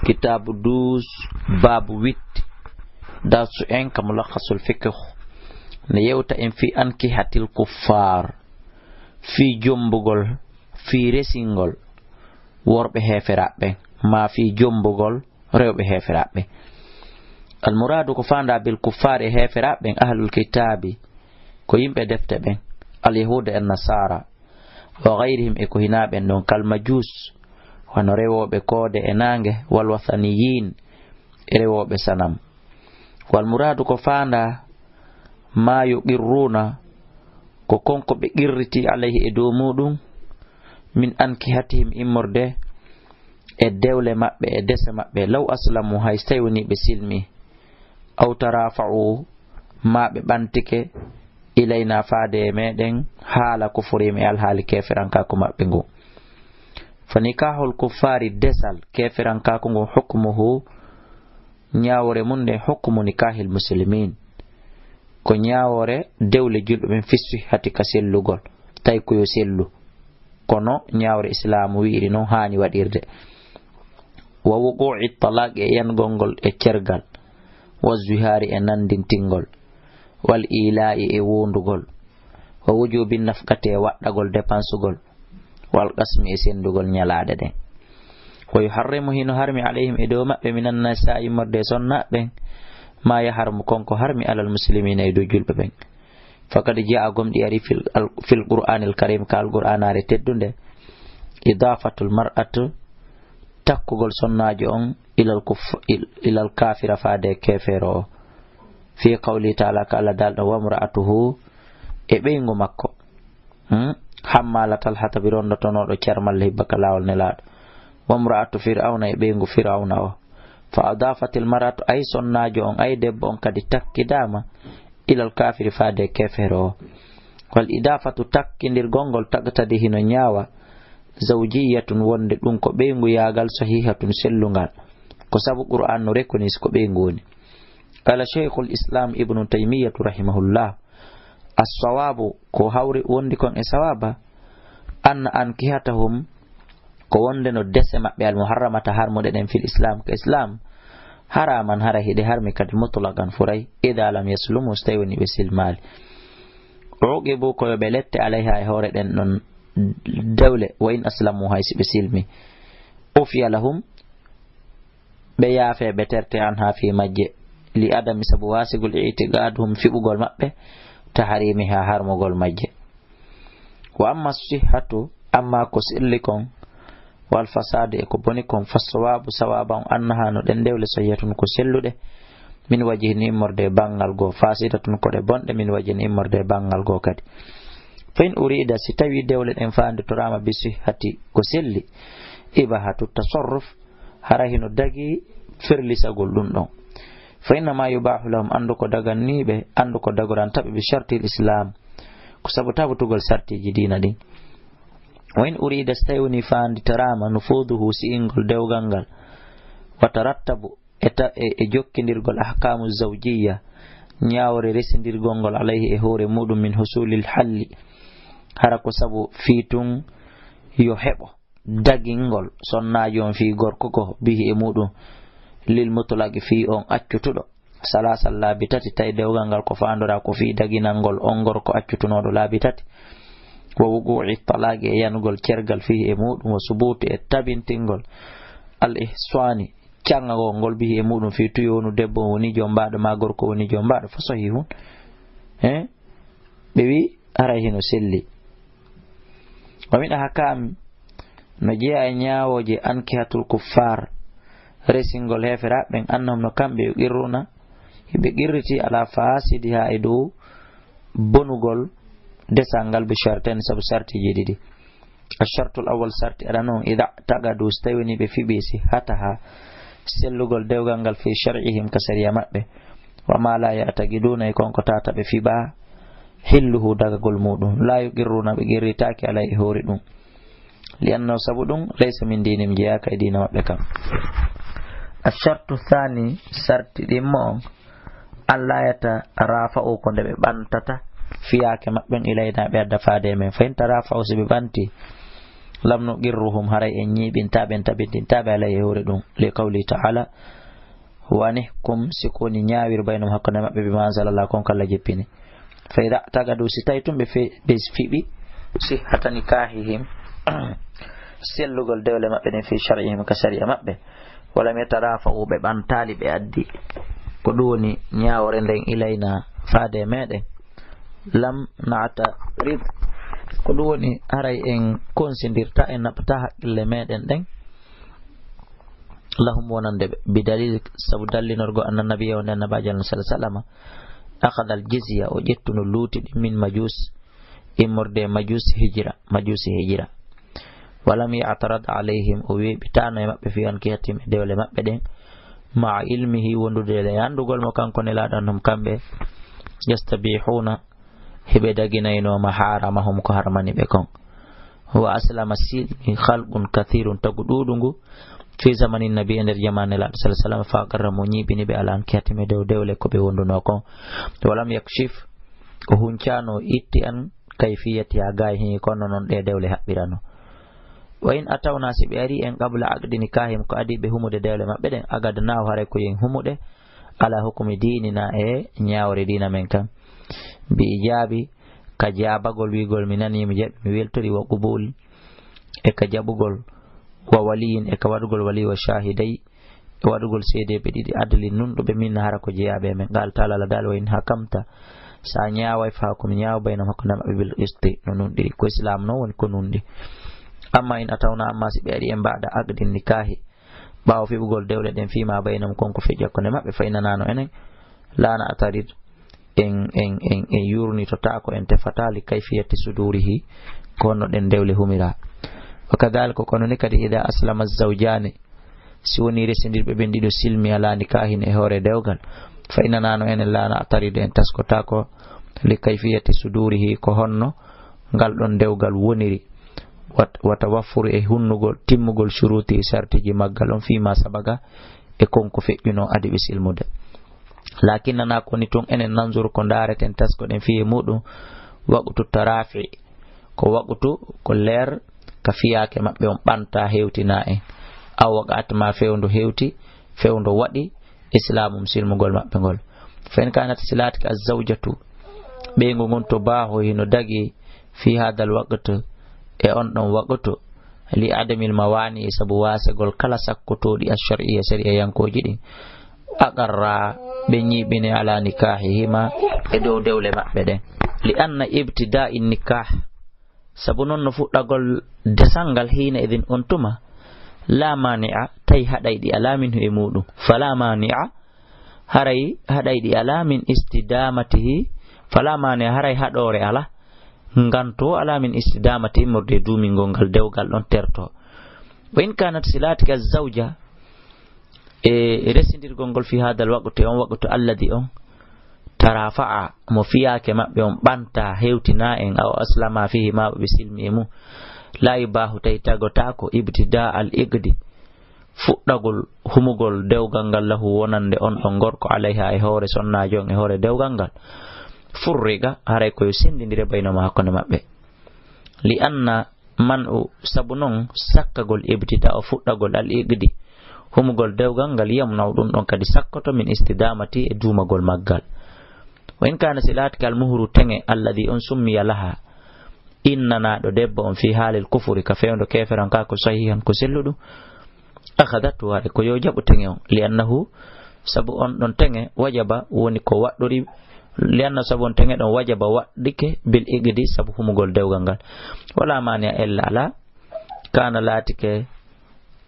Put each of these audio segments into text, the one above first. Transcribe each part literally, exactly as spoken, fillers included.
Kitaabu douze, baabu huit, darsu en ka Mulakhasul Fiqh, ne yewta en fii ankihatil kuffaar, fii jombugol, fii resingol worɓe heeferaaɓe ɓen, maa fii jombugol rewɓe heeferaaɓe ɓen. Almuraadu ko faandaa bil kuffaar e heeferaaɓe ɓen, ahlul kitaabi, ko yimɓe defte ɓen, al yahuuda e nasaara, wa gayrihim e ko hinaa ɓen ɗon, kal majuus, wano rewooɓe koode e naange, wal wathaniyiin e rewooɓe sanam. Wal muraadu ko faandaa maa yuqirruuna ko kon ko ɓe qirritii alayhi e dow muuɗum, min ankihatihim immorde e dewle maɓɓe e dese maɓɓe, law aslamu hay so tawi wonii ɓe silmii, aw tarafa'u maa ɓe ɓantike, ilayna faade e meɗen, haala kufurihim e alhaali keeferankaaku maɓɓe ngu. Fa nikahul kuffaari desal keeferankaaku ngu hukmuhu ñaawoore mum nden hukmu nikahil muslimin. Ko ñaawoore dewle julɓe ɓen fi sihhati ka sellugol, tawi ko yo sellu. Kono ñaawre islaamu wi'iri non haani waɗirde. Wa wuqu'i talaq e yangol ngol e cergal. Wa zihaari e nandintingol. Wal ila'i e wondugol. Wa wujubi nafqati e waɗɗagol dépensegol. Wal qasmi e sendugol ñalaaɗe ɗen. Wa yuharrimu hino harmi alayhim e dow maɓɓe minan nisa'i immorde e sonnaaɓe ɓen. Ma yaharmu kon ko harmi alal muslimina e dow julɓe ɓen. Fakad jaa gomɗi ari fil, al, fil qur'anil karim ka alqur'anaare teddunde. Idafatul mar'atu takkugol sonnaajo on ilal kuf, il, ilal kafira faade keefeero o. Fi qawli taala ka Allah daalɗo wamra'atuhu e ɓeyngu makko. Hmm? Hammalatal hatabi rondotonooɗo carmalle hibba ka laawol nelaaɗo. Wamra'atu fir'auna e ɓeyngu fir'auna o. Fa adafatil mar'atu ay sonnaajo on ay debbo on kadi takkidaama ilal kafiri faade keefeero o. Wal idafatu takkindirgol ngol taqtadi hino ñaawa zawjiyatun wonde ɗum ko ɓeyngu yaagal sahihatun sellungal. Ko sabu Qur'an no rekonis ko ɓeyngu woni. Qala shaykhul islam ibnu taymiyatu rahimahullah. As-sawaabu, ko hawri wondi kon e sawaaba, anna ankihatahum, ko wonde no dese maɓɓe al-muharramata harmuɗe ɗen fil islam, ka islam, haraman hara hiɗe harmi kadi mutlaqan furay, ida lam yaslumu, so tawi woni ɓe silmaali. Uqibu, ko yo ɓe lette alayha e hoore ɗen ɗon dewle, wa in aslamu, hay si ɓe silmi. Ufiya lahum, ɓe yaafe, ɓe terte an haa fii majje, li adami sabu wasigol itiqaduhum fiɓugol maɓɓe, taharimi haa harmugol majje. Wa amma sihhatu, amma ko selli kon, wal fasadu e ko boni kon, fa sawabu sawaba on annaha no ɗen dewle sahihatun ko selluɗe, min wajihin immorde e banngal goo, fasidatun ko ɗe bonɗe, min wajihin immorde e banngal goo kadi. Fa in urida, si tawi dewle ɗen faanditoraama bi sihhati ko selli, ibahatu tasarruf, hara hino dagi ferlisagol ɗum ɗon. Fa innama yubahu lahum, anndu ko daganniiɓe, anndu ko dagoranta ɓe bi shartil islam, ko sabu tabutugol sartiiji diina ɗin. Wa in urida, so tawi woni faanditoraama nufuduhu si'ingol dewgal ngal, wa tarattabu e ta-, e, e jokkindirgol ahkamu zawjiyya, ñaawre resindirgol ngol alayhi e hoore muɗum min husulil halli, hara ko sabu fii tun yo heɓo dagingol sonnaajo on fii gorko ko bihi e muɗum lil mutlaqi fii on accutuɗo. Salasan laabi tati, tawi dewgal ngal ko faandoraa ko fii daginangol on gorko accutunooɗo laabi tati. Wa wuqu'i talaqi e yanugol cergal fii e muɗum, wa subuti e tabintingol al ihsani, cangagol ngol bihi e muɗum fii tuyo wonu debbo on woni jombaaɗo maa gorko woni jombaaɗo, fa sahihun. He? Ɓe wi haray hino selli. Wa min ahkam, no jeyaa e ñaawooje ankihatul kuffar, resingol heeferaaɓe ɓen, annahum no kamɓe yuqirruna, hiɓe qirriti ala fasidiha e dow bonugol desal ngal bi shartayn sabu sartiiji ɗiɗi. Ashartul awwal, sarti aɗa non, ida tagadu, so tawi woni ɓe fiɓi sihhataha, sellugol dewgal ngal fi shar'ihim ka sariya maɓɓe, wa ma la ya'taqiduna e kon ko tata ɓe fiɓa hilluhu dagagol muɗum, la yuqirruna ɓe qirritaaki alay e hoore ɗum, li annahu sabu ɗum laysa min diinim jeyaaka e diina maɓɓe kan. Ashartu thani, sarti ɗimmo on, an la yatarafa'u ko nde ɓe ɓantata fiyaake maɓɓen ilayna ɓe adda faade e men. Fa in tarafa'u si ɓe ɓanti lam nuqirruhum, haray en ñiiɓintaa ɓe, en tabintintaa ɓe, alay e hoore ɗum. Li qawli ta'ala, wa anihkum, si ko woni ñaawir baynahum, hakkunde maɓɓe, bima anzalallah, kon ko Alla jippini. Fa idha i'taqadu, si tawi tun ɓe fe-, ɓe fiɓi, sihhata nikahihim, sellugol dewle maɓɓe ɗen, fi shar'ihim, ka sariya maɓɓe, walam yatarafa'u, ɓe ɓantaali, ɓe addi ko ɗum woni ñaawore nden, ilayna, faade e meɗen, lam na'tarid, ko ɗum woni haray en konsindirta, en naɓata haqqille meɗen ɗen, lahum, wonande ɓe, bi dalil, sabu dallinorgo, anna nabiyya, wonde annabaajo Allah sallallahu alaihi wasallam, akhadha al jizya, o ƴettuno luuti ɗin, min majus, immorde e majus hijra, majusi hijra. Walam ya'tarad alayhim, o weeɓitaano e maɓɓe, fi ankihatihim, e dewle maɓɓe ɗen, ma'a ilmihi, wondude e anndugol mo kanko Nelaaɗo, annahum, kamɓe, yastabihuna, hiɓe daginayno ma haramahum, ko harmani ɓe kon. Wa aslama, silmi, khalqun kathirun, tagu ɗuuɗungu, fi zamani nabi, e nder jamaanu Nelaaɗo sallallahu alaihi wasallam, fa qarra, mo ñiiɓini ɓe, ala ankihatihim, e dow dewle ko ɓe wonduno kon. Walam yakshif, o huncaano, itti an kayfiyatiha, gaay hini kono non ɗe dewle haɓɓirano. Wa in atawna, si ɓe ari en, qabla aqdi nikahim, ko adi ɓe humude dewle maɓɓe ɗen, agadnahu, haray ko yen humuɗe, ala hukmi dinina, e ñaawre diina men kan. Bi ijabi, ka jaabagol wiigol, mi nani, mi jaɓi, mi weltori, wa qubul, e ka jaɓugol, wa waliyin, e ka waɗugol wali, wa shahiday, e waɗugol seedeeɓe ɗiɗi, adlin, nunɗuɓe, minna, hara ko jeyaaɓe e men. Qala ta'ala, Alla daali, wa in hakamta, sa ñaaway, fa hakum, ñaaw, baynahum, hakkunde maɓɓe, bil qisti, no nunɗiri. Ko Islaam no woni ko nunɗi. Amma in atawna, amma si ɓe ari en, ba'da aqdin nikahi, ɓaawo fiɓugol dewle ɗen, fima baynahum, kon ko feƴƴi hakkunde maɓɓe, fa innana, no enen, la na'tarid, en, en, en, en yurnitotaako, en tefataa, li kayfiyati sudurihi, ko honno ɗen dewle humira. Wa kadhalika, kono ni kadi, idha aslama zawjani, si woni resindirɓe ɓen ɗiɗo silmi ala nikahin, e hoore dewgal, fa innana, no enen, la na'tarid, en taskotaako, li kayfiyati sudurihi, ko honno ngal ɗon dewgal woniri, wat-, wa tawaffuri, e hunnugol, timmugol, shuruti, sartiji maggal on, fima sabaga, e kon ko feƴƴuno adi ɓe silmude. Lakinnana, ko ni tun enen, nanzuru, ko ndaareten, taskoɗen, fi e muɗum, waqtu tarafi, ko waqtu, ko leer, ka fiyaake maɓɓe on ɓanta, hewtina en. Aw waqa'at, ma fewndo hewti, fewndo waɗi, islamum, silmugol maɓɓe ngol. Fa in kanat, si laatike, azzawjatu, ɓeyngu ngun, to baaho hino dagi, fi hadal waqt, e on ɗon waqtu, li adamil mawani, sabu wasegol kala sakkotooɗi, ash-shar'iyya, sariyayankooji ɗin, aqarra, ɓe ñiiɓine, ala nikahihima, e dow dewle maɓɓe ɗen. Li anna ibtida'i nikah, sabu non no fuɗɗagol desal ngal, hina idin, on tuma, la mani'a, tawi haɗayɗi alaa, minhu, e muɗum. Fala mani'a, haray haɗayɗi alaa, min istidamatihi, fala mani'a, haray haɗoore alaa, nganto alaa, min istidamatihi, immorde e duumingol ngal dewgal ɗon terto. Wa in kanat, si laatike, azzawja, e resindirgol ngol, fi hadal waqti, on waqtu, alladi on, tarafa'a, mo fiyaake maɓɓe on ɓanta, hewtina en, aw aslama fihi, ma ɓe silmi e mum, la yubahu, tawi tagotaako, ibtida al iqdi, fuɗɗagol humugol dewgal ngal, lahu, wonande on ɗon gorko, alayha, e hoore sonnaajo on, e hoore dewgal ngal, furriqa, haray ko yo senndindire, baynahuma, hakkunde maɓɓe. Li anna man'u, sabu non sakkagol, ibtida o, fuɗɗagol, al iqdi, humugol dewgal ngal, yamna'u, ɗum ɗon kadi sakkoto, min istidamati, e duumagol maggal. Wa in kana, si laatike, al muhru, teŋe, alladi on, summiya laha, innanaaɗo debbo on, fi haalil kufuri, ka fewndo keeferan ka, ko sahihan, ko selluɗum, akhadat, haray ko yo jaɓu teŋe on, li annahu, sabu on ɗon teŋe, wajaba, woni ko waɗɗori, li anna, sabu on teŋe ɗon, wajaba, waɗɗike, bil iqdi, sabu humugol dewgal ngal. Wala mani'a, ella alaa, kana, laatike,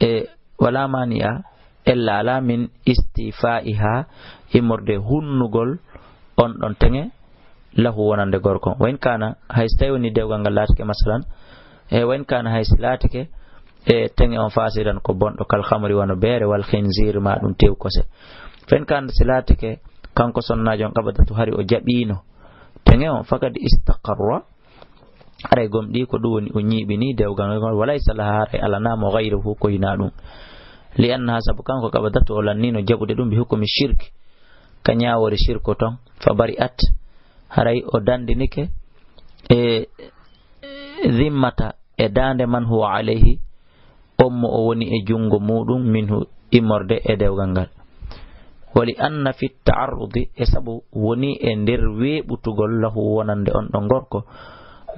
e wala mani'a, ella alaa, min istifa'iha, immorde hunnugol on ɗon teŋe, lahu, wonande gorko. Wa in kana, hay so tawi woni dewgal ngal laatike, masalan, e wa in kana, hay si laatike, e teŋe on, fasidan, ko bonɗo, kal khamri, wano beere, wal khinzir, ma ɗum tew kose. Fa in kana, si laatike, kanko sonnaajo on, qabadatu, hari o jaɓiino teŋe on, faqad istaqarra, haray gomɗii ko ɗum woni o ñiiɓini dewgal ngal, walaysa laha, haray alanaa mo, ghayruhu, ko hinaa ɗum. Li annaha, sabu kanko, qabadatu, o lanniino jaɓude ɗum, bi hukmi shirk, ka ñaawoore shirku ton, fa bari'at, haray o dandinike, e zimmata, e daande man huwa alayhi, on mo o woni e junngo muuɗum, minhu, immorde e dewgal ngal. Wa li anna fi ta'arrudi, e sabu woni e nder weeɓutugol lahu wonande on ɗon gorko,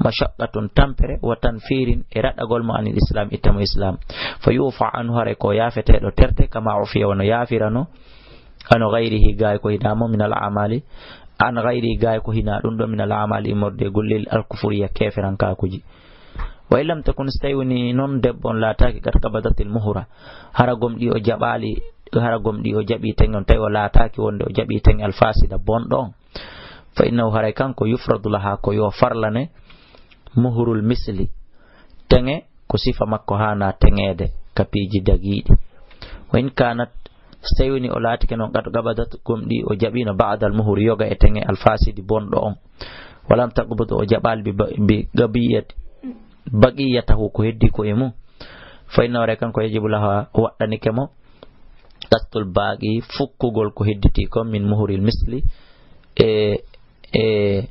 mashaqqatun tampere, wa tanfirin e raɗɗagol mo anil islam ittamo islam. Fa yufa anhu haray ko yaafeteeɗo terte kama ufiya wano yaafirano, ano gayrihi gaay ko hinaa mo minal amali, an gayrihi gaay ko hinaa ɗum ɗo minal amali immorde e gollel alkufuriya keeferankaakuji. Wa in lam takun, so tawi woni noon debbo on laataaki qad qabadatil muhura, hara gomɗi o jaɓaali, hara gomɗi o jaɓi teŋe on, tawi o laataaki wonde o jaɓi teŋe alfasida bonɗo on. Fa innahu haray kanko yufradu laha ko yo farlane muhurul misli, teŋe ko sifa makko haana teŋeede ka piiji dagiiɗi. Wa in kanat, so tawi woni o laatike noon qad qabadat gomɗi o jaɓino ba'dal muhur yoga e teŋe alfasidi bonɗo on. Walam taqbud o jaɓaali bi ba-, bi gabiyat-, baqiyatahu ko heddi ko e mum. Fa innahu haray kanko yajibu laha waɗɗanike mo qastul baaqi fukkugol ko hedditi kon min muhuril misli. E, e,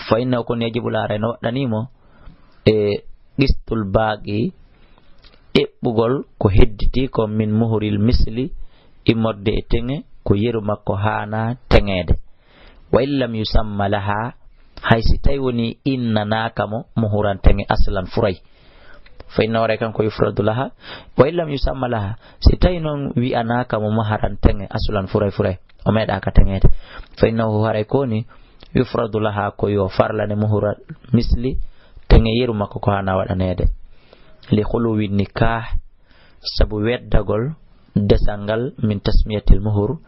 fa innahu kon yajibu laha haray no waɗɗani mo e qistul baaqi eɓɓugol ko hedditi kon min muhuril misli immorde e teŋe ko yeru makko haana teŋeede. Wa in lam yusamma laha, hay si tawi woni innanaaka mo muhuran teŋe aslan furay. Fa innahu haray kanko yufradu laha. Wa in lam yusamma laha, si tawi noon wi'anaaka mo maharan teŋe aslan furay furay, o meeɗaaka teŋeede. Fa innahu haray ko woni yufradu laha ko yo farlane muhural misli teŋe yeru makko ko haana waɗaneede. Li khuluwi nikah, sabu weddagol desal ngal min tasmiyatil muhur,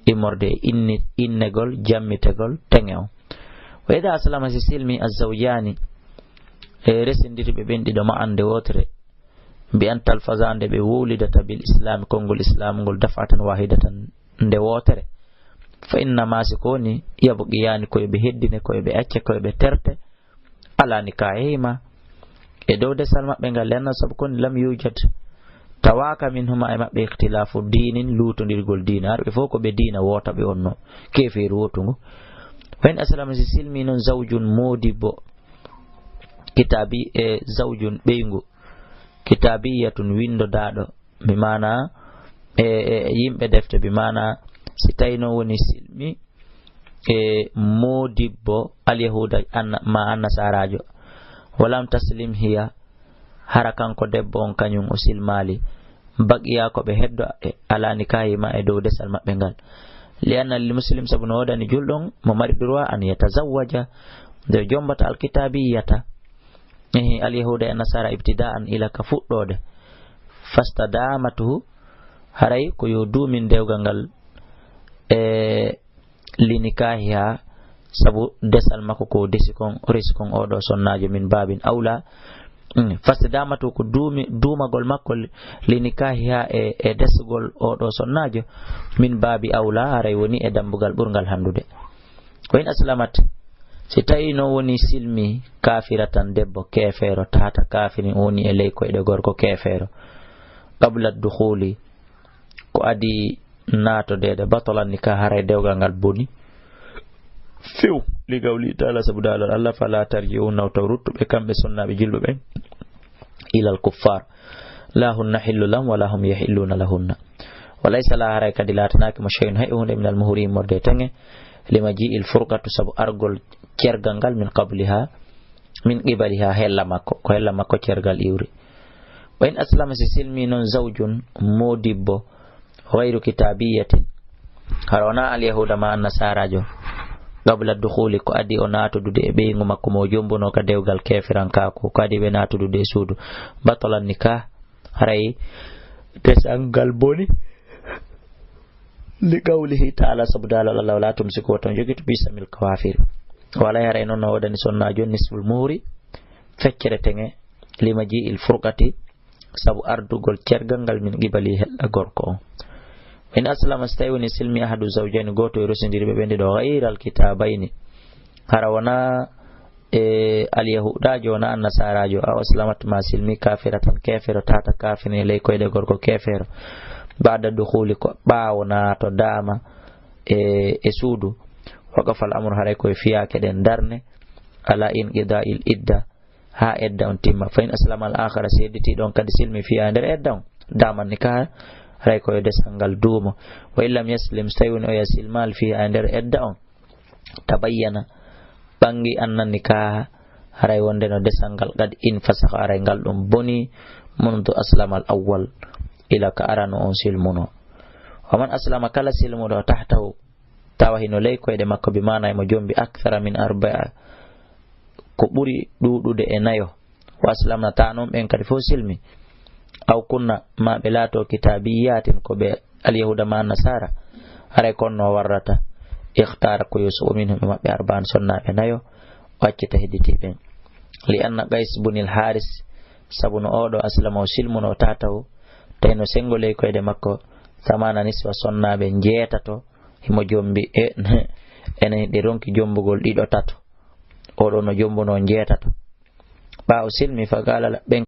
immorde e inni-, innegol, jammitegol teŋe on. Wa ida aslama si silmi azzawjani, e resindiri ɓe ɓen ɗiɗo ma ande wootere, bi an talfaza nde ɓe wowlidata bil islam, konngol islam ngol daf'atan wahidatan nde wootere. Fa innama si ko woni yabqiyani ko yo ɓe heddine, ko yo ɓe acce, ko yo ɓe terte, ala nikahihima, e dow desal maɓɓe ngal, lianna sabu kon lam yujad tawaaka minhuma e maɓɓe ikhtilafu diinin luutondirgol diina, arɓe fof ko ɓe diina woota ɓe onno keefeeru wootungu. Wa in aslama si silmi noon zawjun moodibbo kitaabi e zawjun ɓeyngu kitaabiyatun winndodaaɗo bi maana e, e yimɓe defte bi maana si tawi noon woni silmi e moodibbo alyahuuda anna-, ma annasaraajo. Walam taslim hiya, hara kanko debbo on kañum o silmaali. Baqiya ko ɓe heddo e ala nikahi ma e dow desal maɓɓe ngal. Li anna lil muslim, sabu no woodani julɗo on mo mari droit an yatazawwaja nde jombata alkitabiyata. Ehe, alyahuuda e nasara ibtida'an ila ka fuɗɗoode. Fastadamatuhu, haray ko yo duumin dewgal ngal e linikahiha, sabu desal makko ko desi kon, resi kon oɗo sonnaajo min babin awla. Mm, fastadamatuhu ko duumi, duumagol makko li-, linikahiha e, e desugol oɗo sonnaajo min babi awla, haray woni e dambugal ɓurngal handude. Wa in aslamat, si tawi noon woni silmi kafiratan debbo keefeero, tahta kafirin woni e ley koyɗe gorko keefeero, qabla dukhuli, ko adi naatodeede, batalan nikah, haray dewgal ngal boni. Few, li qawli ta'ala, sabu daalal Allah, fala tarji'u, nawtaw ruttuɓe kamɓe sonnaaɓe julɓe ɓen, ilal kuffar, la hunna hillu lahum, wala hum yahilluna lahunna. Wa laysa laha, haray kadi laatanaaki mo, shay'un, hay huunde, minal muhri, immorde e teŋe, lima ji'il furqatu, sabu argol cergal ngal, min qabliha, min qibaliha, hella makko, ko hella makko cergal iwri. Wa in aslama, si silmi noon, zawjun, moodibbo, ghayru kitabiyatin, hara wona alyahuuda ma annasaraajo, qabla dukhuli, ko adi o naatodude e ɓeyngu makko mo o jombuno ka dewgal keefirankaaku, ko adi ɓe naatodude e suudu, batalan nikah, haray desal ngal boni. Li qawlihi ta'ala, sabu daalal Allah, wala tumsiku, wota on jogitu, bisamil kawafir. Walay, haray noon no woodani sonnaajo nisful muhri, feccere teŋe, lima ji'il furqati, sabu ardugol cergal ngal min qibali hella gorko on. In aslama, si tawi woni silmi ahadu zawjayni, gooto e resindiriɓe ɓen ɗiɗo, ghayral kitabayni, hara wona e alyahuudaajo, wona annasaraajo, aw aslamat, ma silmi kafiratan, keefeero, tahta kafirin, e ley koyɗe gorko keefeero, ba'da dukhuli, ko ɓaawo naato daama e, e suudu, waqafa al amru, haray koye fiyaake ɗen darne, ala inqida'il idda, haa edda on timma. Fa in aslama al akhara, si hedditiiɗo on kadi silmi fiha e nder edda on, daman nikaha, haray ko yo desal ngal duumo. Wa in lam yaslim, so tawi woni oya silmaali fiha e nder edda on, tabayyana, ɓangi anna nikaha, haray wonde no desal ngal qad infasakha, haray ngal ɗum boni, mundu aslama al awwal, ila ka arano on silmuno. Wa man aslama, kala silmuɗo, tahtahu, tawa hino ley koyɗe makko, bi maana himo jombi, akthara min arba'a, ko ɓuri ɗuuɗude e nayo, wa aslamna, ta non ɓen kadi fof silmi, aw kunna, ma ɓe laato, kitabiyatin, ko ɓe alyahuda ma nasara, haray kon no warrata, ikhtara, ko yo suɓo minhum, e maɓɓe, arba'an, sonnaaɓe nayo, o accita hedditi ɓen. Li anna Qays bunil Haris, sabu no oɗo aslama, o silmuno, tahtahu, tawi no sengo ley koyɗe makko, thamana niswa, sonnaaɓe njeetato, himo jombi, e enen hiɗe ronki jombugol ɗiɗo, tato, oɗo no jombuno njeetato. Ɓaawo silmi, fa qala la, ɓen